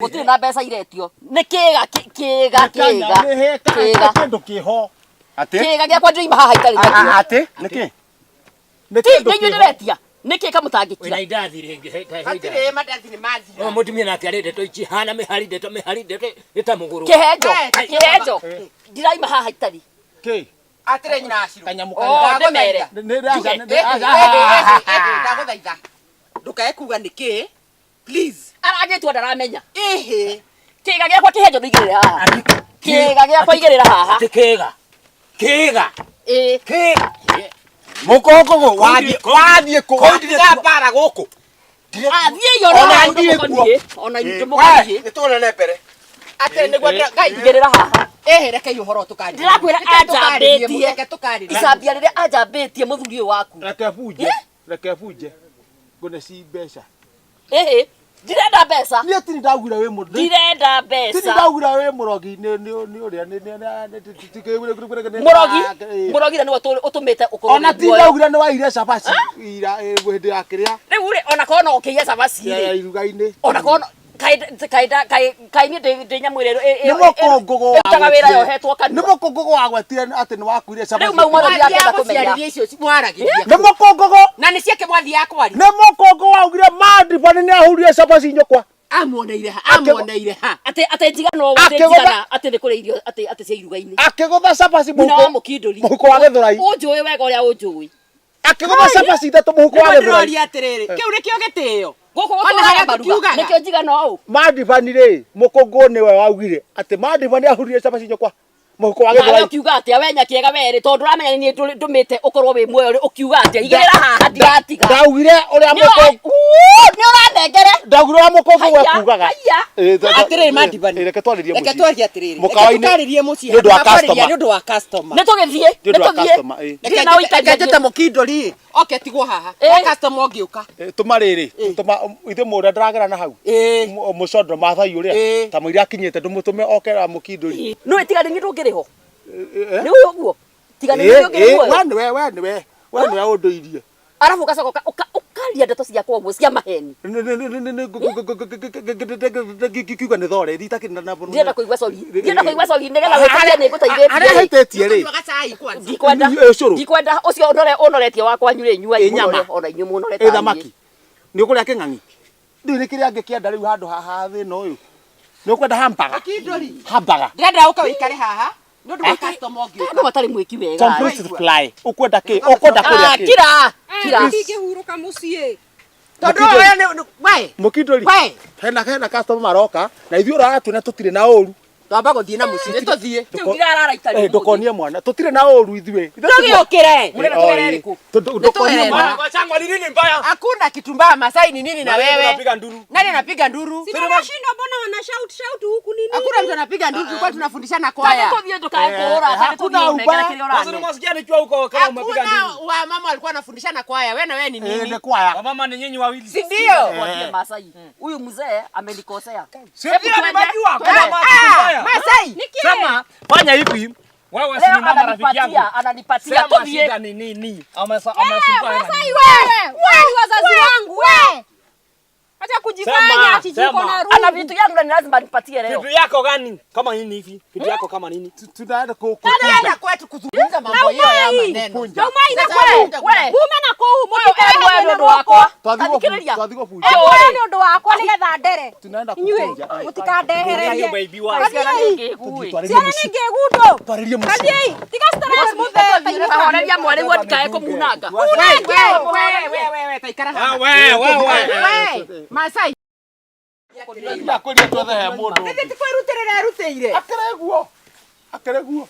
Gũtirĩ na mbeca iretio. Nĩ kĩga kĩga kĩga. Kĩga. Kĩndũ kĩho. Atĩ? Kĩga gĩakwa ndĩroima haha itarĩ nakĩo. Atĩ? Nĩkĩ? Nĩ Ti kĩndũ nĩ inyuĩ kĩho. ndĩretia. Nĩkĩ kamũtangĩkira? Wĩna indathi rĩngĩ he- he- he Hatirĩ indathi. mandathi nĩ mathira. Ũyũ mũtumia nake arĩ ndeto ici hana mĩhari ndeto mĩhari ndeto ĩta mũgũrũ. Kĩhenjo. Eh, Kĩhenjo. Ndiraima haha itarĩ. Kĩ? Atĩrĩ nyina wa Shiro. Kanyamũ Oh, karĩa. ndĩmere. Nĩ- nĩ- Njuge. nĩ- nĩ- Ndagũthaitha. Ndũkae kuga nĩ kĩ. Please. Aragĩtua ndaramenya. Ĩhĩ. Kĩga gĩakwa kĩhenjo ndũigĩrĩre haha. Kĩga gĩakwa igĩrĩra haha. Atĩ kĩga. Kĩga. Ĩĩ. Kĩga. Mũkũngũgũ wathiĩ wathiĩ kũ? Tiga mbara gũkũ. Athiĩ ona Ona niĩ niĩ kuo. Ona ithuĩ mũkoniĩ. Nĩ tuonane mbere. Atĩrĩ nĩguo Ngai. Igĩrĩra haha. Ĩhĩ rekei ũhoro tũkarĩrie. Ndĩrakwĩra Reke tũkarĩrie, anjambĩtie. Reke tũkarĩrie. Icambia rĩrĩa anjambĩtie mũthuri ũyũ waku. Reke bunje. Reke bunje. Ngũne ci mbeca. Ĩhĩ. Ndirenda mbeca. Niĩ tiri ndaugire wĩ mũndũ. Ndirenda Tiri mbeca. ndaugire wĩ mũrogi nĩ nĩ nĩ ũrĩa nĩ nĩ nĩ Mũrogi. Mũrogi na nĩwe ũtũmĩte ũkorwo Ona wĩ ti muoyo. ndaugire nĩ waire cabaci ira hĩndĩ ya kĩrĩa Rĩu rĩ ona korwo no ũkĩiya cabaci ya rĩ. iruga-inĩ. Ona korwo kaĩ kaĩ kaĩ kaĩ niĩ ndĩ ndĩ nyamũ ĩrĩa Nĩ mũkũngũgũ ĩrutaga wĩra yohetwo Nĩ kanua. mũkũngũgũ wagwetire atĩ nĩ wakuire cabaci. Rĩu mau mothe Mwathiaga ndirakenda kũmenya. gũciarĩria icio mwaragĩria. Nĩ mũkũngũgũ Na nĩ ciake mwathiaga kwaria. nĩ mũkũngũ waugire mandibani nĩ ahurire cabaci nyũkwa. Amuoneire ha. Amuoneire ha. Atĩ atĩ njigana ũũ atĩ Akĩgũtha- njigana atĩ nĩ kũrĩ irio atĩ atĩ cia iruga-inĩ. Akĩgũtha cabaci Nyina wa mũhuko mũkindũri. mũhuko wa gĩthũrai. Ũnjũĩ wega ũrĩa ũnjũĩ. Akĩgũtha cabaci ithatũ mũhuko wa Nĩguo gĩthũrai. ndĩroria atĩrĩrĩ, kĩu nĩkĩo gĩtĩo. Gũkũ Ona gũtũraga harĩa maruga. tũkiugaga. Nĩkĩo njigana ũũ. Mandibani rĩ mũkũngũ nĩwe waugire atĩ mandibani ahurire cabaci nyũkwa mũhuko wa Nawe gĩthũrai. ũkiuga atĩa we nyakĩega werĩ tondũ ũramenya nĩ niĩ ndũmĩte ũkorwo wĩ muoyo rĩ ũkiuga atĩa igĩrĩra haha ndigatiga. Ndaugire ũrĩa Nĩ mũkũngũ nĩ ũranengere. ndaugire ũrĩa mũkũngũ Haiya, ekugaga. haiya. Atĩrĩrĩ Mandibani. Reke twarĩrie Reke mũciĩ. twarie atĩrĩrĩ. Reke Mũkawa-inĩ tũkarĩrie mũciĩ. nĩ ũndũ wa Handũ ha kwarĩria customer. Nĩ ũndũ wa customer. Nĩ tũgĩthiĩ. Nĩ Nĩ ũndũ wa tũthiĩ. customer, ĩ. Ndirĩ na ũikaria Reke njĩte mũkindũri. Oke tigwo haha. Ĩ. Customer ũngĩũka. Tũma rĩrĩ tũma ithuĩ mũrĩa ndĩragera na hau Ĩ. Mũcondro Maathai ũrĩa Ĩ. ta mũira akinyĩte ndũmũtũme oke ra mũkindũri. Nĩ tiga nĩ niĩ ndũngĩrĩ ho. Nĩ ũyũ ũguo. Tiga nĩ niĩ ndũngĩrĩ muoyo. We nĩwe we nĩwe we nĩwe ũndũirie. Arabu ũgacoka ũkaria ndeto ciakwa ũguo cia maheni. Ngiuga nĩ thore itakĩrĩ na Ndirenda kũigua sorry. Ndirenda kũigua sorry nĩgetha wĩtĩkie nĩ harĩa ngũteithĩtie. hĩtĩtie rĩ Nyuaga cai kwanza. Ndikwenda. Ĩ, ũcũrũ. Ndikwenda ũcio ũnore ũnoretie wa kwanyu rĩ nyuai Ĩ, nyama. mũnore ona inyuĩ mũnore ĩ thamaki nĩ ũkũrĩa kĩng'ang'i ndiũĩ nĩ kĩrĩa angĩkĩenda rĩu handũ haha thĩna ũyũ nĩ ũkwenda hambaga Mũkindũri. hambaga Ndĩrenda ũke wĩikare haha. Nĩ ũndũ wa customer ũngĩũka. Andũ matarĩ mwĩki wega. Some fruits fly ũkwenda kĩ ũkwenda kũrĩa Ah, kĩ kira. Kira. Ndingĩhurũka mũciĩ. Tondũ ũyũ nĩ we. mũkindũri We. hena hena customer maroka na ithuĩ ũraratuona tũtirĩ na ũru Twamba gũthiĩ na mũciĩ. Nĩ tũthiĩ. Rĩu ndirarara itarĩ. Eh, ndũkonie mwana tũtirĩ na ũru ithuĩ Tũgĩũkĩre. Mũrenda tũgere rĩkũ? ndũkonie mwana Wachangwa ni nini mbaya? Hakuna kitu mbaya Masai ni nini na Nani wewe? unapiga nduru? Nani anapiga nduru? Si tunashindwa mbona wana shout shout huku nini? Hakuna mtu anapiga nduru, tulikuwa tunafundishana kwaya. Tũthiĩ ndũkae kũũra. Hakuna Hakuna ubaya. kĩrĩa Sasa ũrane. nimwasikia nikiwa huko kama umepiga Hakuna nduru. wamama walikuwa wanafundishana kwaya, wewe na wewe ni Eh, nini? nĩ kwaya Wamama ni nyinyi wawili. Si ndio? Mwambie Masai. Huyu mzee amenikosea. Si ndio nimejua kuna Ah, kitu mbaya. Masai. Sema fanya hivi. Wewe si Leo ni mama rafiki yangu. ananipatia, ananipatia. Sema Tũthiĩ. shida ni nini? Amesumbua na Masai nini? wewe, wewe wazazi wangu we. Acha kujifanya Sema, ati jiko sema. na rungu. Ana vitu yangu na ni lazima anipatie leo. Vitu yako gani? Kama nini hivi? Vitu yako kama nini? Tunaenda Tunaenda kwetu kuzungumza mambo hiyo ya maneno. Na umai na Sasa kwe. wewe, we. Mume na kuu Ũyũ we nĩ ũndũ wakwa. Thikĩrĩria. twathiĩ gũbunja Ũyũ nĩ ũndũ wakwa nĩgetha ndere. tunaenda Inyuĩ kũbunja mũtikandehererie. Baby wa. Ciana nĩ ngĩgu ĩ. Ciana nĩ ngĩgundũ. twarĩrie mũciĩ Kathiĩi, tiga stress mũthee. Horeria mwarĩ guo ndikae kũmunanga. Wewe wewe wewe taikara Ah haha. we we we. We, Masai. ndakwĩrire twethe he mũndũ ũngĩ. Nĩ kwĩrutĩrĩra erutĩire. akĩrĩ guo akĩrĩ guo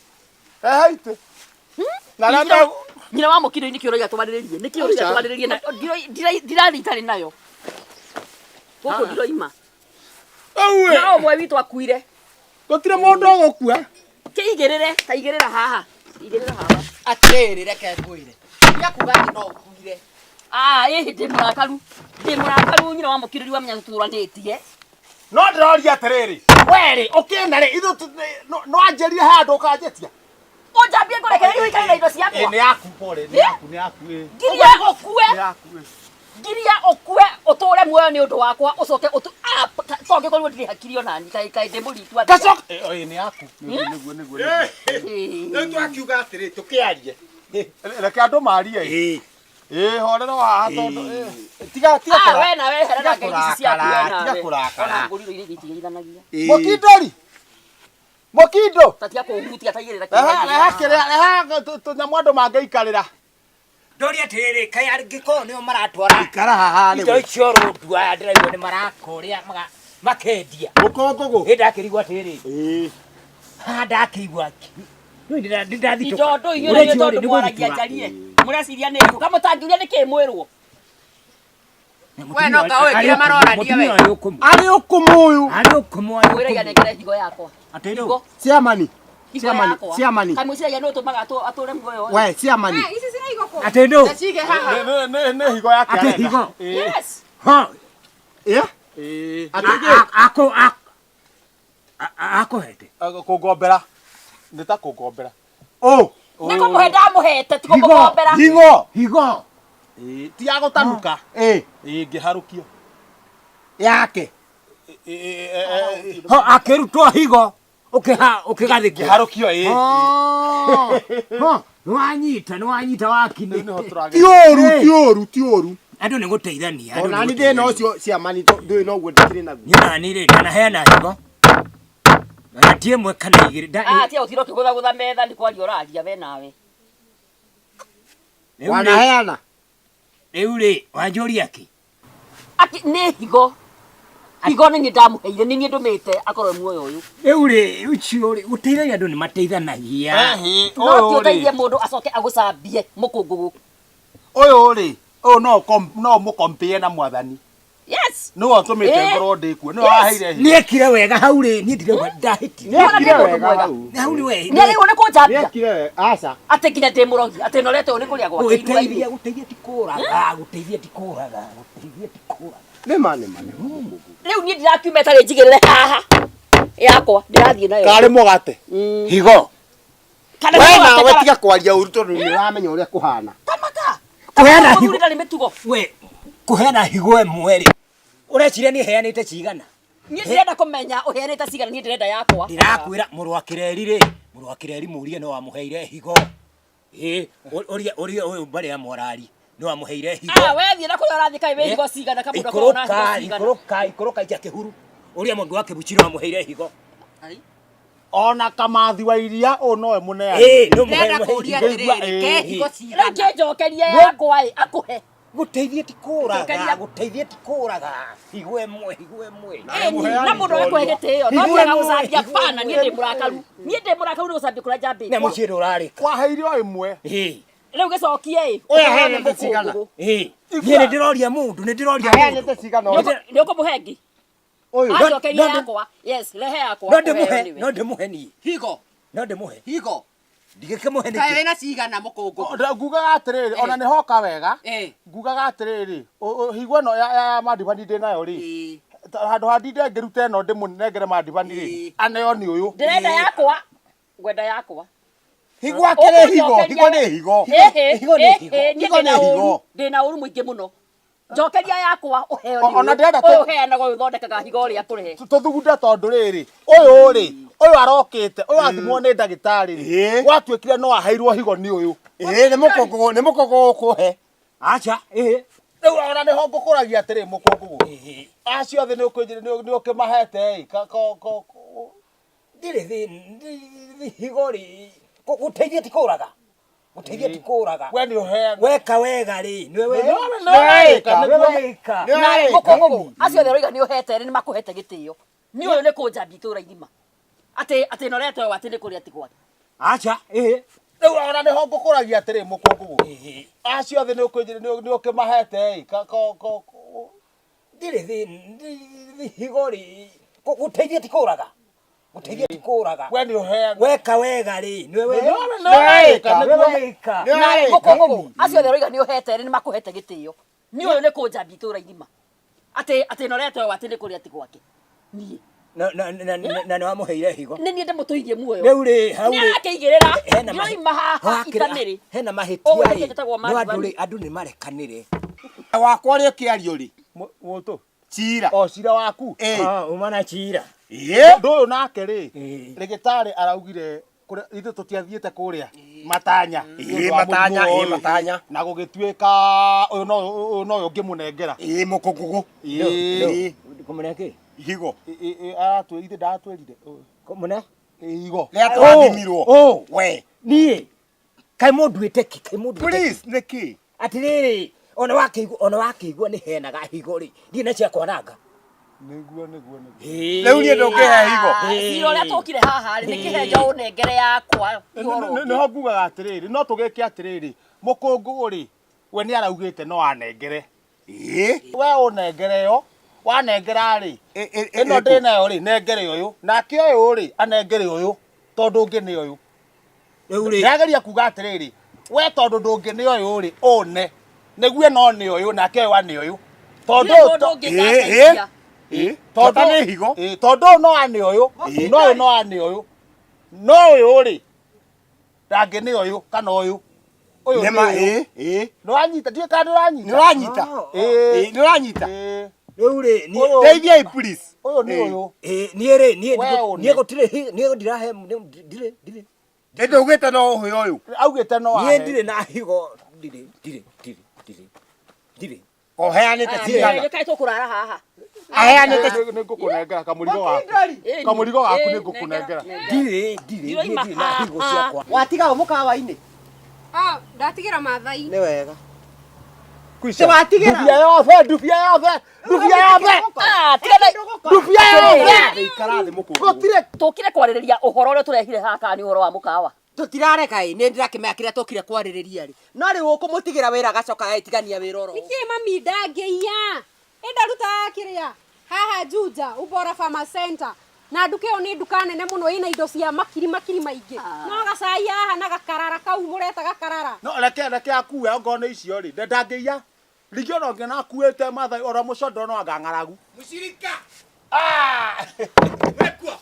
ehaitĩ na arĩa ndau- Nyina wa mũkindũri nĩkĩ ũroiga twarĩrĩrie? Nĩkĩ ũroiga twarĩrĩrie na ndirathiĩ itarĩ nayo. Gũkũ ndiroima. Auĩ, Na ũmwe witũ akuire. gũtirĩ mũndũ ũgũkua Kĩigĩrĩre, ta igĩrĩra haha. Igĩrĩra haha. Atĩrĩrĩ reke ngwĩre. Tiga kuga atĩ no ũkuire. Ah, ĩhĩ ndĩ mũrakaru. Ndĩ mũrakaru nyina wa mũkindũri wamenya tũtũranĩtie. no ndĩroria atĩrĩrĩ werĩ ũkĩna rĩ ithuĩ no anjĩrire handũ ũkanjĩtia Ũnjambie ngũrekererie ũikare na indo Ĩ, ciakwa. nĩ yaku pole nĩ yaku nĩ yaku ĩ Ngiria ũkue. nĩ yaku ĩ Ngiria ũkue ũtũre muoyo nĩ ũndũ wakwa ũcoke ũtu kongĩkorwo ndirĩ hakiri ona ni kaĩ kaĩ ndĩ mũritu atĩa. Gacoka. Ĩ nĩ yaku. Nĩguo nĩguo nĩguo. Ĩĩ. Rĩu twakiuga atĩrĩ tũkĩarie. Reke andũ marie. Ĩĩ. Ĩ horera haha tondũ tiga tiga Ah, we nawe herera tiga ngai ici ciaku we kũrakara, nawe. tiga kũrakara. Ona ngũriro iria itigeithanagia. Mũkindori. Mũkindo. Ta tiga kũhutia ta igĩrĩra Reha reha kĩrĩa reha tũnyamũ andũ mangĩikarĩra. Ndoria atiriri kai angĩkorwo nĩo maratwara Ikara haha indo rĩu. icio rũndu aya ndĩraigua nĩ maraka ũrĩa makendia. Mũkũngũgũ. Ĩ ndakĩrigwo atĩrĩrĩ Ĩ. haha ndakĩigua nĩndathitũka. Indo ndũiyũrĩrio tondũ mwaragia njarie. Mũreciria nĩ kũ? Kamũtangiuria nĩ kĩ mwĩrwo? We no kaũĩ kĩrĩa marorania we. Arĩ ũkũmũ ũyũ. Arĩ ũkũmũ arĩ Mwĩragia ũkũmũ. nengere higo yakwa. Atĩrĩ Higo. Ciamani. Higo Ciamani. yakwa. Ciamani. Kamũciragia nĩ ũtũmaga atũre muoyo. We ciamani. Eh, ici ciraigwo kũ? Atĩ ndũ Cige haha. Nĩ nĩ higo yake atĩ arenda. higo Yes. ho Ĩ. Ĩĩ. Atĩ kĩ? ako akũhete Kũngombera. Nĩ ta kũngombera. Ũ. Nĩ kũmũhe ndamũhete ti Higo. kũmũgombera. Higo. higo Ĩ ti ya gũtanuka. Ĩ, Ĩ ngĩharũkio. yake. ho akĩrutwo higo ũkĩha ũkĩgathĩkio Ngĩharũkio ĩ. ho nĩwanyita nĩwanyita wakinĩ Rĩu nĩho tũragera. Ti ũru, ti ũru, ti ũru. andũ nĩ gũteithania andũ nĩ Ona ni thĩna gũteithania. ũcio ciamani ndũĩ noguo ndikĩrĩ naguo. Niĩ nani rĩ ndanaheana higo na ti ĩmwe kana igĩrĩ Ah, tiga gũtinda ũkĩgũthagũtha metha nĩ kwaria ũraria we nawe. Rĩu rĩ- Wanaheana. rĩu rĩ wanjũria kĩ Aki nĩ higo. Higo nĩ niĩ ndamũheire nĩ niĩ ndũmĩte akorwo muoyo ũyũ. rĩu rĩ ũcio rĩ gũteithania andũ nĩ mateithanagia No ti ũteithie mũndũ acoke agũcambie mũkũngũgũ. Ũyũ rĩ, ũyũ no no mũkompĩe na mwathani. Yes. Nĩwe ũtũmĩte Ĩ. ngorwo ndĩ kuo. Nĩwe Yes. waheire higo. nĩekire wega hau rĩ niĩ ndirauga ndahĩtire Nĩekire Nĩekire mũndũ wega mwega. hau. hau nĩ we Nĩ arĩgwo nĩ kũnjambia. Nĩekire wega. Aca. Atĩ nginya ndĩ mũrogi atĩ norete ũũ nĩ kũrĩa gwake gũteithia iruga-inĩ. gũteithia ti kũraga gũteithia ti kũraga gũteithia ti kũraga Nĩ ma nĩ ma nĩ ma. Rĩu niĩ ndĩrakiuma ĩtarĩ njigĩrĩre haha yakwa ndĩrathiĩ nayo. Karĩ mũgate. higo Kana We nĩ nawe mũgate tiga kwaria ũru tondũ nĩ ũramenya ũrĩa kũhana. Tamaka. Kũheana higo. Mũthuri ndarĩ mĩtugo. we kũheana higo ĩmwe rĩ ũreciria niĩ heanĩte cigana Niĩ ndĩrenda kũmenya ũheanĩte cigana niĩ ndĩrenda yakwa. ndĩrakwĩra mũrũ wa kĩreri rĩ mũrũ wa kĩreri mũrie no wamũheire higo ĩ ũria ũria ũyũ mbarĩ ya mwarari no wamũheire higo Ah, we thiĩ na kũrĩa ũrathiĩ kaĩ wĩ higo cigana kamũndũ akorwo na higo ikũrũka cigana. ikũrũka ikũrũka icha kĩhuru ũria mũndũ wa kĩbuci no wamũheire higo Ona kamathi wa iria ũyũ nowe mũneani. ĩ no Ndĩrenda mũhe kũũria higo atĩrĩrĩ, ke higo Rĩu cigana? kĩnjokerie yakwa ĩ akũhe. gũteithia ti kũraga Njokeria. gũteithia ti kũraga higo ĩmwe higo ĩmwe Ĩni, na mũndũ agakũhe gĩtĩo no Higo tiaga ĩmwe, gũcambia higo bana niĩ ĩmwe. ndĩ mũrakaru niĩ ndĩ mũrakaru nĩ gũcambia kũrĩa na njambĩtwo mũciĩ ndũrarĩka Kwaheire o ĩmwe. ĩ rĩu gĩcokie ĩ Ũyũ aheanĩte cigana? ĩ niĩ nĩ ndĩroria mũndũ nĩ ndĩroria mũndũ Aheanĩte cigana ũyũ? nĩ ũkũmũhe ngĩ Ũyũ. acokerie no, yakwa yes rehe yakwa no ũheo ndĩmũhe nĩwe. no ndĩmũhe niĩ Higo. no ndĩmũhe Higo. ndingĩkĩmũhe Kaĩ nĩkĩ wĩna cigana mũkũngũgũ? Ngugaga atĩrĩrĩ, ona nĩ hoka wega. Ĩ. Ngugaga atĩrĩrĩ, higo ĩno ya mandibani ndĩ nayo rĩ. Ĩ. Handũ ha ndinde ngĩrute ĩno ndĩmũnengere mandibani rĩ. Ĩ. Aneo nĩ ũyũ. ndĩrenda yakwa ngwenda yakwa Higo akĩrĩ higo. Higo nĩ higo. Ĩhĩ, Higo nĩ higo. ĩhĩ, niĩ Higo ndĩna nĩ ũru higo. ndĩna ũru mũingĩ mũno njokeria yakwa ũheo nĩ Ona ũyũ. ndĩrenda Ũyũ ũheanagwo ũyũ ũthondekaga higo ũrĩa akũrehe Tũthugunde tondũ rĩrĩ, ũyũ rĩ, ũyũ arokĩte, ũyũ athimwo nĩ ndagĩtarĩ rĩ. Ĩ. Gwatuĩkire no aheirwo higo nĩ ũyũ. Ĩ, nĩ mũkũngũgũ, nĩ mũkũngũgũ ũkũhe. aca ĩ Rĩu ona nĩho ngũkũragia atĩrĩ mũkũngũgũ. Acio othe nĩ ũkĩmahete ĩ. ndirĩ thĩ higo rĩ gũteithia ti kũraga gũteithia ti kũraga We nĩ ũheaga. weka wega rĩ nĩwe Nĩwe nĩwe weka Nĩ na weka. mũkũngũgũ acio othe ũroiga nĩ ũhete rĩ nĩ makũhete gĩtĩo nĩ ũyũ nĩ kũnjambia itũũra igima atĩ atĩ norete ũyũ atĩ nĩ kũrĩa ti gwake aca ĩ Rĩu ona nĩho ngũkũragia atĩrĩ mũkũngũgũ. Acio othe nĩ ũkĩmahete ĩ. ndirĩ thĩ higo rĩ gũteithia ti kũraga gũteithia ti kũraga We nĩ ũheaga. weka wega rĩ nĩwe Nĩwe nĩwe weka Nĩ na weka. mũkũngũgũ acio othe ũroiga nĩ ũhete rĩ nĩ makũhete gĩtĩo nĩ ũyũ nĩ kũnjambia itũũra igima atĩ atĩ norete ũyũ atĩ nĩ kũrĩa ti gwake niĩ na na na na nĩ wamũheire higo nĩ niĩ ndĩmũtũirie muoyo rĩu rĩ hau nĩ rĩ arakĩigĩrĩra hena ndĩroima haha Hakĩrĩ- itanĩrĩ hena Ũguo mahĩtia nĩkĩo rĩ njĩtagwo no andũ mandibani. rĩ andũ nĩ marekanĩre Wakwa rĩ ũkĩario rĩ? Mũtũ. Cira. O cira waku. Ĩĩ. Ah, uma na cira. Ĩĩ. Ũndũ ũyũ nake rĩ, Ĩĩ. rĩgĩtarĩ araugire kũrĩa ithuĩ tũtiathiĩte kũrĩa matanya. Ĩĩ, Nĩ ũndũ wa matanya, mũrimũ ĩĩ, ũyũ. matanya. Na gũgĩtuĩka ũyũ no ũyũ nowe ũngĩmũnengera. Ĩĩ mũkũngũgũ. Ĩĩ. Kũmũne kĩ? Higo. Ĩ- ĩ- aratwĩ ithe ndatwĩrire. Kũmũne? Higo. Rĩrĩa tũrathimirwo. Ũ. We. Niĩ. Kaĩ mũnduĩte kĩ? Kaĩ mũnduĩte kĩ? Please, nĩkĩ? Atĩrĩrĩ, ona wakĩigua ona wakĩigua nĩ heanaga higo rĩ, ndirĩ na cia kwananga. Nĩguo nĩguo nĩguo. Rĩu niĩ ndũngĩhe higo. Cira ũrĩa tũkire haha rĩ nĩ kĩhenjo ũnengere yakwa ũhoro ũngĩ. Nĩho ngugaga atĩrĩrĩ, no tũgĩke atĩrĩrĩ, mũkũngũgũ rĩ, we nĩ araugĩte no anengere. Ĩĩ. We ũnengere yo, wanengera rĩ, Ĩ- ĩ- ĩno ĩrĩkũ? ndĩ nayo rĩ, nengere ũyũ, nake ũyũ rĩ, anengere ũyũ, tondũ ũngĩ nĩ ũyũ. Rĩu rĩ, Ndĩrageria kuga atĩrĩrĩ, we tondũ ndũngĩ nĩ ũyũ rĩ, ũne. Nĩguo no nĩ ũyũ, nake ũyũ ane ũyũ. Tondũ Ndirĩ mũndũ ũngĩ Ĩĩ, ndateithia. ĩĩ. tondũ Bata nĩ higo. Ĩĩ, tondũ ũyũ no ane ũyũ, Ĩĩ. no ũyũ no ane ũyũ. No ũyũ rĩ, ndangĩ nĩ ũyũ kana ũyũ. Ũyũ nĩ Nĩma, ũyũ. ĩĩ, ĩĩ. Nĩwanyita, ndiũĩ kana nĩũranyita. Nĩ ũranyita? Ĩĩ. Ĩĩ, nĩ ũranyita? Ĩĩ. rĩu rĩ, niĩ Ũyũ- Ndeithiai please. Ũyũ nĩ Ĩĩ. ũyũ. ĩĩ, niĩ rĩ, niĩ We ndigũ- ũne. niĩ gũtirĩ niĩ ndirahe ndirĩ ndirĩ. Nĩ ndaugĩte no ũhe ũyũ. Augĩte no Niĩ ahe. ndirĩ na higo, ndirĩ ndirĩ ndirĩ ndirĩ ndirĩ. Ũheanĩte cigana? Nĩ kaĩ tũkũrara haha. Aheanĩte Nĩ ngũkũnengera kamũrigo gaku. Ĩĩ, Kamũrigo gaku ĩĩ, nĩ ngũkũnengera. Ndirĩ ndirĩ niĩ Ndiroima ndirĩ na higo ciakwa. Watiga ũ mũkawa-inĩ? Ah, ndatigĩra Maathai. Nĩ wega. Kwica. Watigĩra? Ndubia yothe, ndubia yothe, ndubia yothe. Ah, tiga na- Ndubia yothe. Ikara thĩ mũkũngũgũ. Gũtirĩ tũkire kwarĩrĩria ũhoro ũrĩa tũrehire haha kana nĩ ũhoro wa mũkawa. Tũtirareka ĩ, nĩ ndĩrakĩmenya kĩrĩa tũkire kwarĩrĩria rĩ. No rĩu ũkũmũtigĩra wĩra agacoka agĩtigania wĩra oro. Nĩkĩ mami ndangĩiya? Ĩ ndarutaga kĩrĩa haha Juja Ubora Farmer Center na nduka ĩyo nĩ nduka nene mũno ĩna indo cia makiri makiri maingĩ no gacai haha na gakarara kau mũreta gakarara No reke reke akue ongorwo nĩ icio rĩ, ndangĩiya. Rĩngĩ ona ũngĩona akuĩte Maathai ora mũcondo no anga ng'aragu. Mũcirika. Ah! Wekua.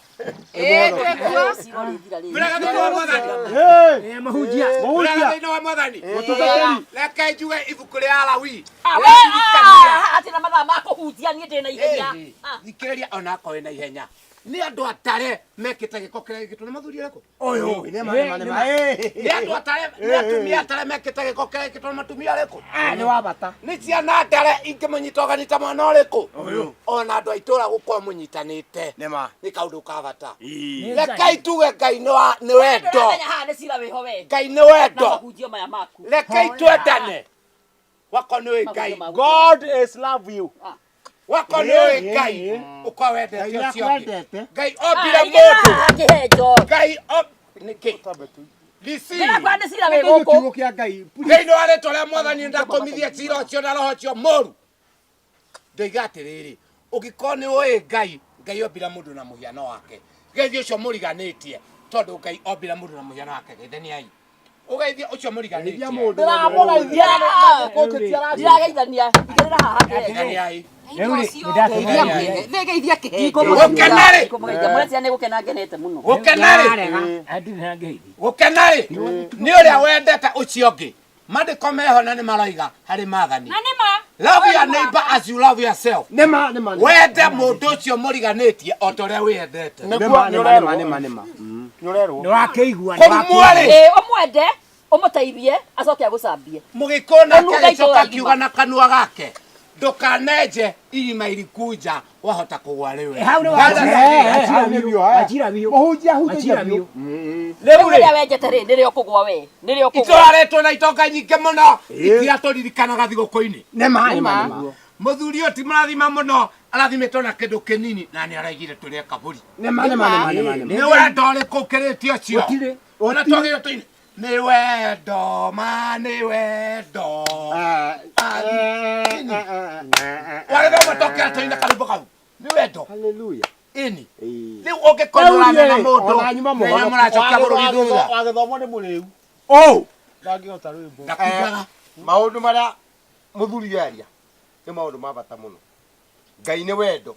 Ĩĩ twekuo. Cira ũrĩthira rĩrĩ. Mũraga thĩinĩ wa Mwathani. Hey! Mahunjia. Mũhunjia. Mũraga thĩinĩ wa Mwathani. Mũtungatĩri. Reke njuge ibuku rĩa Lawi. Ah, we, ah, atĩ na mathaa ma kũhunjia niĩ ndĩ na ihenya. Ah. Thikĩrĩria ona akorwo wĩna ihenya. Nĩ andũ atare mekĩte gĩko kĩrĩa gĩkĩtwo nĩ mũthuri ũrĩkũ? Ũyũ. Nĩ ma, nĩ ma, nĩ ma. Ĩĩ. Nĩ andũ atare, nĩ atumia atare mekĩte gĩko kĩrĩa gĩkĩtwo nĩ mũtumia ũrĩkũ? Ah, nĩ wa bata. Nĩ ciana ndare ingĩmũnyita ũgeni ta mwana ũrĩkũ? Ũyũ. Ona andũ a itũũra gũkorwo mũnyitanĩte. Nĩ ma. Nĩ kaũndũ ka bata. Ĩĩ. Rekei tuge Ngai nĩ wa nĩ wendo. Ndĩramenya haha nĩ cira wĩho we. Ngai nĩ Na wendo. mahunjio maya maku. Rekei twendane. Wako nĩ ũĩ Ngai. God is love you. Wako nĩ ũĩ Ngai. Ũkorwo wendete Ngai ũcio ũngĩ. nĩakwendete. Ngai ombire Ah, igĩra mũndũ. haha kĩhenjo. Ngai o nĩkĩ? Lisi. Ndĩrakwĩra nĩ cira wĩ Nĩ kiugo gũkũ. kĩa Ngai. Thĩinĩ wa rĩtwa rĩa Mwathani ndakũmithia cira ũcio na roho ũcio mũru. Ndoiga atĩrĩrĩ, ũngĩkorwo nĩ ũĩ Ngai, Ngai ombire mũndũ na mũhiano wake. Geithia ũcio mũriganĩtie, tondũ Ngai ombire mũndũ na mũhiano wake. Geithaniai. Ũgeithie ũcio mũriganĩtie. Geithia mũndũ. Ndĩramũgeithia na gũkũnjĩtia araci. Ndirageithania. Igĩrĩra haha kĩhenjo. Geithaniai. Rĩu rĩ, nĩ ndakĩgeithia. Nĩgeithia kĩhenjo. Gũkena-rĩ. Ndikũmũgeithia. Mũrecia nĩ gũkena ngenete mũno. Gũkena-rĩ. Gũkena-rĩ, nĩ ũrĩa wendete ũcio ũngĩ. Maandĩko meho na nĩ maroiga harĩ maathani. na nĩ ma Love your neighbor as you love yourself. Nĩ ma, nĩ ma. nĩ ma. Wende mũndũ ũcio mũriganĩtie o ta ũrĩa wĩyendete. Nĩ ma, nĩ ma, nĩ ma, nĩ ma, nĩ ma. Nĩ ũrerwo. Nĩwakĩigua. Kũrumwo-rĩ, Ĩĩ, ũmwende, ũmũteithie, acoke agũcambie. mũgĩkũyũ nake Ũnunge agĩcoka itũũra akiuga igima. na kanua gake ndũkanenje irima iriku nja wahota kũgwa rĩwe. Hau nĩguo, haya. Mũhunjia ahunjagia biũ. Rĩu Rĩu rĩ, rĩrĩa wenjete rĩ, nĩrĩo ũkũgwa we. Nĩrĩo ũkũgwa. itũra rĩtũ na itonga nyingĩ mũno itiratũririkanaga thigũkũ-inĩ. Nĩ ma, nĩ ma, nĩ ma. Mũthuri ũyũ ti mũrathima mũno arathimĩtwo na kĩndũ kĩnini na nĩ araigire tũrĩe kaburi. Nĩ ma, nĩ ma, nĩ ma, nĩ ma, nĩ ma. Nĩ wendo ũrĩkũ ũkĩrĩte ũcio? Ona twagĩrĩirwo tũine nĩ wendo ma nĩ wendo. Ah, eh, eh, eh, eh, Wagĩrĩirwo gũtokera tũine karwĩmbo kau. Nĩ wendo. Hallelujah. Ĩni. Ĩĩ. Rĩu ũngĩkorwo ũrana na mũndũ Ona nyuma nginya mũhonoku. mũracokia bũrũri thutha. Wagĩthomwo nĩ mũrĩu. Ũũ. Ndangĩhota rwĩmbo. Ndakugaga. Maũndũ marĩa mũthuri aria nĩ maũndũ ma bata mũno. Ngai nĩ wendo.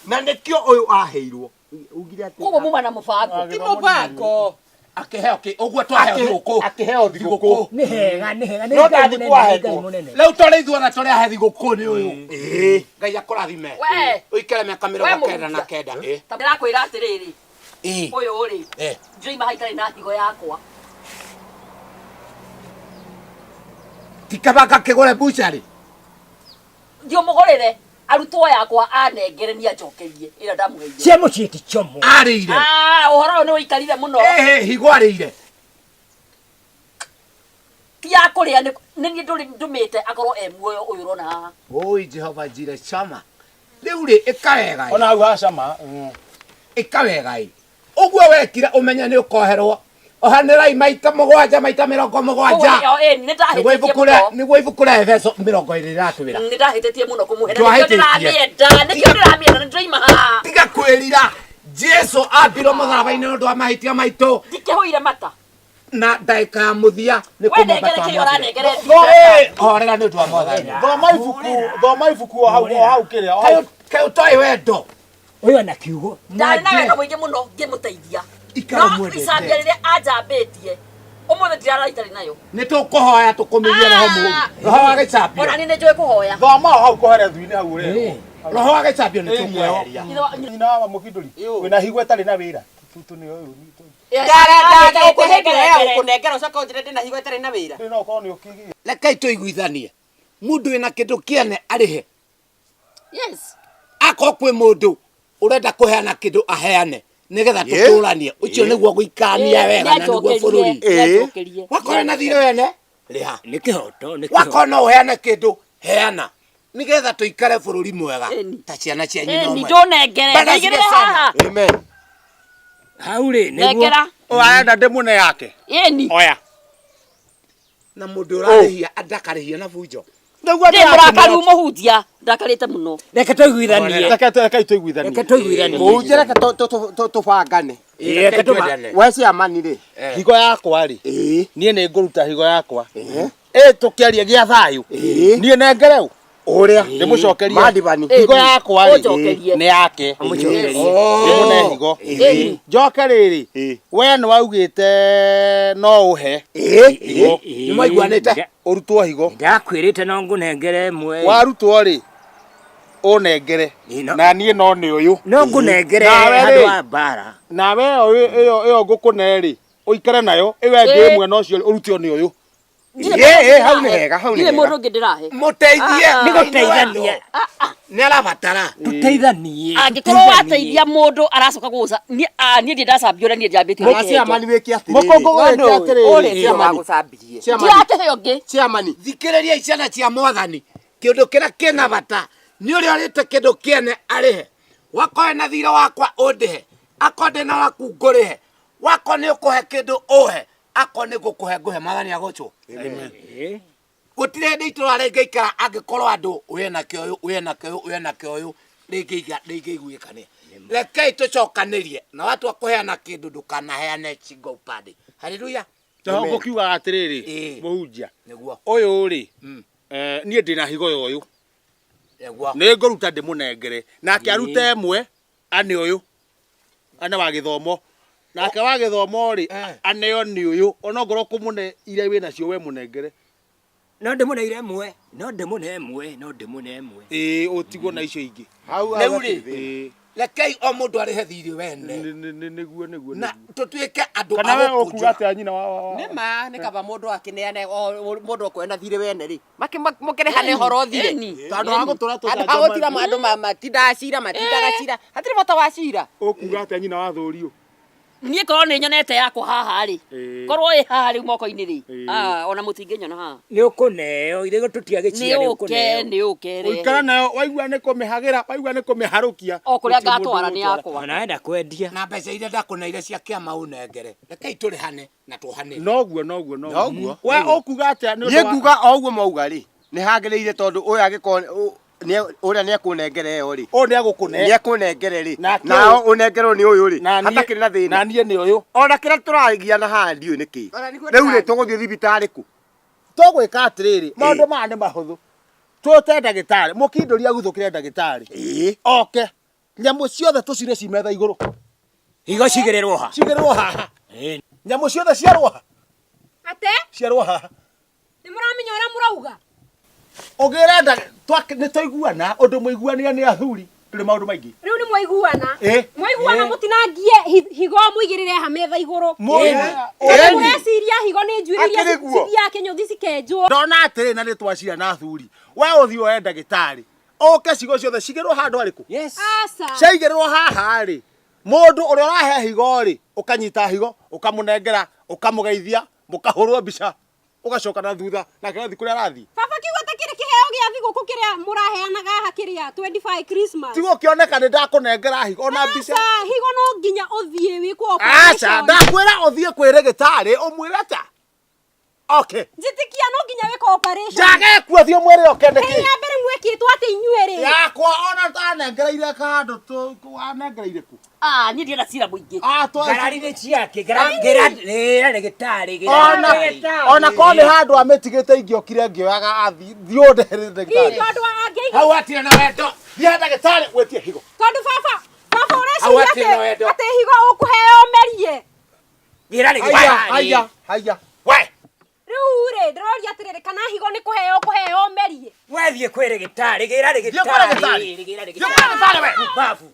Na nĩkĩo ũyũ aheirwo. Ugire atĩ Koguo muma na mũbango. Ti mũbango. Akĩheo kĩ ũguo twaheo thigũkũ. Akĩheo thigũkũ. Nĩ hega, nĩ hega. Nĩ No Ngai ndathi mũnene, nĩ kwahetwo. Ngai mũnene. Rĩu tũrĩ ithuothe tũrĩ ahe thigũkũ nĩ ũyũ. Ngai akũrathime. We. Ũikare mĩaka We 99. Ĩĩ. Ta ndĩrakwĩra atĩrĩrĩ Ĩĩ. ũyũ rĩ Eh. ndĩroima haha itarĩ na higo yakwa Ti kaba ngakĩgũre bucari. Thiĩ ũmũgũrĩre arutwo yakwa anengere niĩ anjokerie ĩrĩa ndamũheire. Cia mũciĩ ti chomo. Arĩire. Ah, ũhoro ũyũ nĩ ũikarire mũno. Ĩhĩ higo arĩire. Ti ya kũrĩa nĩ niĩ ndũmĩte akorwo e muoyo ũyũ ũrona haha. Oi Jehova njire cama. Rĩu rĩ ĩka wega ĩ. Ona hau hacama. Ĩka wega ĩ. Ũguo wekire ũmenye nĩ ũkoherwo. Ohanĩrai maita mũgwanja maita mĩrongo mũgwanja. Ũguo nĩyo, ĩni, nĩ Nĩguo ndahĩtĩtie ibuku rĩa mũno. nĩguo ibuku rĩa Efeso 20 rĩratwĩra. Nĩ ndahĩtĩtie mũno kũmũhe na nĩkĩo Ndwahĩtĩtie. ndĩramĩenda nĩkĩo ndĩramĩenda nĩ ndĩroima haha. Tiga kwĩrira. Jesu ambirwo mũtharaba-inĩ nĩ ũndũ wa mahĩtia maitũ Ndikĩhũire mata. na ndagĩka ya mũthia nĩ We nengere kũmũmba kĩrĩa twamwambire. ũranengere. Horera nĩ ũndũ wa mwathani. Thoma ibuku, thoma ibuku o hau o hau kĩrĩa. o hau. Kaĩ ũtoĩ wendo. Ũyũ ana kiugo. Ndarĩ na wendo mũingĩ mũno ngĩmũteithia. Ikara No ũmwendete. icambia rĩrĩa anjambĩtie ũmũthĩ ndirara itarĩ nayo. Nĩ tũkũhoya tũkũmĩrie roho mũũru. Roho wa gĩcambio. Ona niĩ nĩ njũĩ kũhoya. Thoma o hau kũherethu-inĩ hau ũrerwo. Roho wa gĩcambio nĩ Ĩĩ, tũkweheria. Ithe wa- Nyina wa mũkindũri. Wĩna higo ĩtarĩ na wĩra. Tutu nĩ ũyũ. Ndakũnengera ũcoke ũnjĩre ndĩna higo ĩtarĩ na wĩra. Nĩ no ũkorwo nĩ ũkĩgiĩ. Rekei tũiguithanie. Mũndũ wĩna kĩndũ kĩene arĩhe. Yes. Akorwo kwĩ mũndũ ũrenda kũheana kĩndũ aheane nĩgetha tũtũranie. Ũcio nĩguo gũikarania wega na nĩguo bũrũri. Nĩanjokerie. Wakorwo na thirĩ wene rĩha. Nĩ kĩhoto, nĩ kĩhoto. Wakorwo no ũheane kĩndũ heana nĩgetha tũikare bũrũri mwega Ĩni. ta ciana cia nyina Ĩni ũmwe. ndũnengere. Bwana Ndaigĩrĩre asifiwe sana. haha. Amen. Hau rĩ, nĩguo. Nengera. Ũyũ arenda ndĩmũne yake. Ĩni. Oya. Na mũndũ ũrarĩhia ndakarĩhia na bunjo. Nĩguo Ndĩ mũrakaru mũhunjia. Ndakarĩte mũno. Reke tũiguithanie. Reke reke tũiguithanie. Reke tũiguithanie. Mũhunjia reke tũbangane. Ĩĩ, reke tũba- Twendane. We ciamani rĩ. Higo yakwa rĩ. Ĩĩ. Niĩ nĩ ngũruta higo yakwa. Ĩ tũkĩaria gĩa thayũ. Ĩĩ. Niĩ nengere ũ. Ũrĩa. Ndĩmũcokerie. Madivani. Higo yakwa rĩ. Ũnjokerie. Nĩ yake. Amũcokerie. Ndĩmũne higo. Ĩni. Njoke rĩrĩ. Ĩĩ. We nĩ waugĩte no ũhe. Ĩĩ. Higo. Nĩ mwaiguanĩte? Ũrutwo higo. Ndakwĩrĩte no ngũnengere ĩmwe. Warutwo rĩ. Ũnengere. Ĩĩ, no- Na niĩ no nĩ ũyũ. No ngũnengere Nawe handũ rĩ. wa mbara. Nawe ĩyo ĩyo ĩyo ngũkũne rĩ. Ũikare nayo. Ĩyo ĩngĩ Ĩĩ. ĩmwe no cio ũrutio nĩ ũyũ. Ndirĩ Ĩĩ, mũndũ ĩĩ, hau nĩ ndĩrahe. hega, hau nĩ Ndirĩ hega. mũndũ ũngĩ ndĩrahe. Mũteithie. Ah, Nĩ gũteithania. Nĩ arabatara. Tũteithanie. Angĩkorwo wateithia mũndũ aracoka gũgũca niĩ ah, niĩ ndirĩ ndacambio ũrĩa niĩ njambĩtie Na ciamani wĩke atĩrĩrĩ. Mũkũngũ gwĩke atĩrĩrĩ. Ũrĩ nĩwe wagũcambirie. Ciamani. ndirakĩheo ngĩ Ciamani. Thikĩrĩriai ciana cia mwathani kĩndũ kĩrĩa kĩna bata nĩ ũrĩa ũrĩte kĩndũ kĩene arĩhe wakorwo na thirĩ wakwa ũndĩhe akorwo ndĩ na waku ngũrĩhe wakorwo nĩ ũkũhe kĩndũ ũhe akorwo nĩ ngũkũhe ngũhe mwathani agocwo gũtirĩ hĩndĩ itũra rĩngĩikara angĩkorwo andũ ũyũ ena kĩoyũ ũyũ ena kĩoyũ ũyũ ena kĩoyũ rĩngĩiguĩkania rekei tũcokanĩrie na watua kũheana kĩndũ ndũkanaheane shingo upande haleluya Toho ngũkiugaga atĩrĩrĩ. Ĩĩ. Mũhunjia. nĩguo Ũyũ rĩ. Niĩ ndĩna higo ya ũyũ. nĩguo Nĩ ngũruta ndĩmũnengere. Nake arute ĩmwe ane ũyũ. Ane wa gĩthomo. Nake wa gĩthomo rĩ aneo nĩ ũyũ. Ona ngorwo kũmũne iria wĩ nacio we mũnengere. No ndĩmũneire ĩmwe. No ndĩmũne ĩmwe. No ndĩmũne ĩmwe. Ĩĩ ũtigwo na icio ingĩ. Hau hau Rĩu rĩ. hatirĩ thĩna. Ĩĩ. rekei o mũndũ arĩhe thirĩ wene Nĩ- nĩ- nĩ- Nĩguo nĩguo. na nĩguo. tũtuĩke andũ Kana a we ũkuga gũkũnjũra atĩa nyina wa wa- wa- Nĩ ma nĩ kaba mũndũ akĩneane o mũndũ akuona thirĩ wene rĩ. Mũkĩrĩhane horo thirĩ. Ĩni. Tondũ wa gũtũra Andũ ha gũtira andũ matindaga cira matindaga cira. Hatirĩ bata wa cira. Ũkuga atĩa nyina wa thũriũ? Niĩ korwo nĩ nyonete yakwa haha rĩ Ĩĩ. korwo ĩ haha rĩu moko-inĩ rĩ Ĩĩ. ah, ona mũtingĩnyona haha Nĩ ũkũneo. Ithe tũtiagĩcira nĩ nĩ ũke ũkũneo. nĩ ũke Ũikara rehe nayo waigua nĩ kũmĩhagĩra waigua nĩ kũmĩharũkia. o kũrĩa Gũtirĩ mũndũ ngatwara nĩ ũgũtwara. yakwa Ona enda kwendia. na mbeca iria ndakũneire cia kĩama ũnengere rekei tũrĩhane na tũhanĩre Noguo noguo Noguo. We ũkuga atĩa nĩ ũndũ Niĩ wa- nguga o ũguo mauga rĩ nĩ hagĩrĩire tondũ ũyũ angĩkorwo ũrĩa nĩ ekũnengere ĩyo rĩ Ũyũ nĩ agũkũne. nĩ ekũnengere rĩ Nake nao ũyũ- ũnengerwo nĩ ũyũ rĩ Na niĩ- hatakĩrĩ na thĩna Na niĩ nĩ ũyũ. ona kĩrĩa tũragiana haha ndiũĩ nĩ kĩ Ona nĩguo rĩu rĩ ndĩragia. tũgũthiĩ thibitarĩ kũ Tũgwĩka atĩrĩrĩ, maũndũ maya nĩ mahũthũ. Tũte ndagĩtarĩ, mũkindũri aguthũkĩre ndagĩtarĩ. ĩĩ Oke. Nyamũ ciothe tũcire ci metha igũrũ. Higo cigĩrĩrwo ha. Cigĩrĩrwo haha. Ĩĩ. Nyamũ ciothe ciarwo Ate ciarwo haha. nĩ mũramenya ũrĩa mũrauga. Ũngĩrenda nĩ twaiguana ũndũ mũiguanire nĩ athuri ndũrĩ maũndũ maingĩ. Rĩu nĩ mwaiguana. Ĩ. Mwaiguana mũtinangie higo mũigĩrĩre ha metha igũrũ. Mũini. Tondũ mũreciria higo nĩ njuĩrĩ iria Akĩrĩ guo. cithiaga kĩnyũthi cikenjwo. Ndona atĩrĩ na nĩ twacira na athuri. We ũthiĩ woe ndagĩtarĩ. Ũke cigo ciothe cigĩrwo handũ harĩkũ? Yes. Aca. Ciaigĩrĩrwo haha rĩ, mũndũ ũrĩa ũrahe higo rĩ, ũkanyita higo, ũkamũnengera, ũkamũgeithia, mũkahũrwo mbica, ũgacoka na thutha nake agathiĩ kũrĩa arathiĩ. Baba kiugo ta kĩrĩ kĩheo gĩa thigũkũ kĩrĩa mũraheanaga haha kĩrĩa 25 Christmas. Tigo kĩoneka nĩ ndakũnengera higo ona mbica. Aca, higo no nginya ũthiĩ wĩkwo Aca, operation. ndakwĩra ũthiĩ kwĩ rĩgĩtarĩ ũmwĩre ta. Okay. Njĩtĩkia no nginya wĩkwo operation. Njage kuo thiĩ ũmwĩre oke Kĩrĩa nĩkĩ? ya mbere mwĩkĩtwo atĩ inyuĩ rĩ. Yakwa ona tanengereire kandũ tu wanengereire ku. Ah, niĩ ndienda cira mũingĩ. Ah, twa Ngarari nĩ ciake. Ngarari ngĩra ndagĩtarĩ. ona ona korwo nĩ handũ amĩtigĩte ingĩokire ngĩoyaga athi thiĩ ũndehere Ii, ndagĩtarĩ. tondũ angĩiga Hau hatirĩ na wendo. Thiĩ he ndagĩtarĩ wĩtie higo. tondũ baba baba Hau ũreciria hatirĩ na atĩ wendo. atĩ higo ũkũheo merie. Ngĩra Haya, ndagĩtarĩ. haya, haya. We. Rĩu rĩ ndĩroria atĩrĩrĩ kana higo nĩ kũheo ũkũheo merie. Wethiĩ kwĩ ndagĩtarĩ. Gĩra Thiĩ kwĩ ndagĩtarĩ. ndagĩtarĩ. Gĩra Thiĩ kwĩ ndagĩtarĩ we. Babu.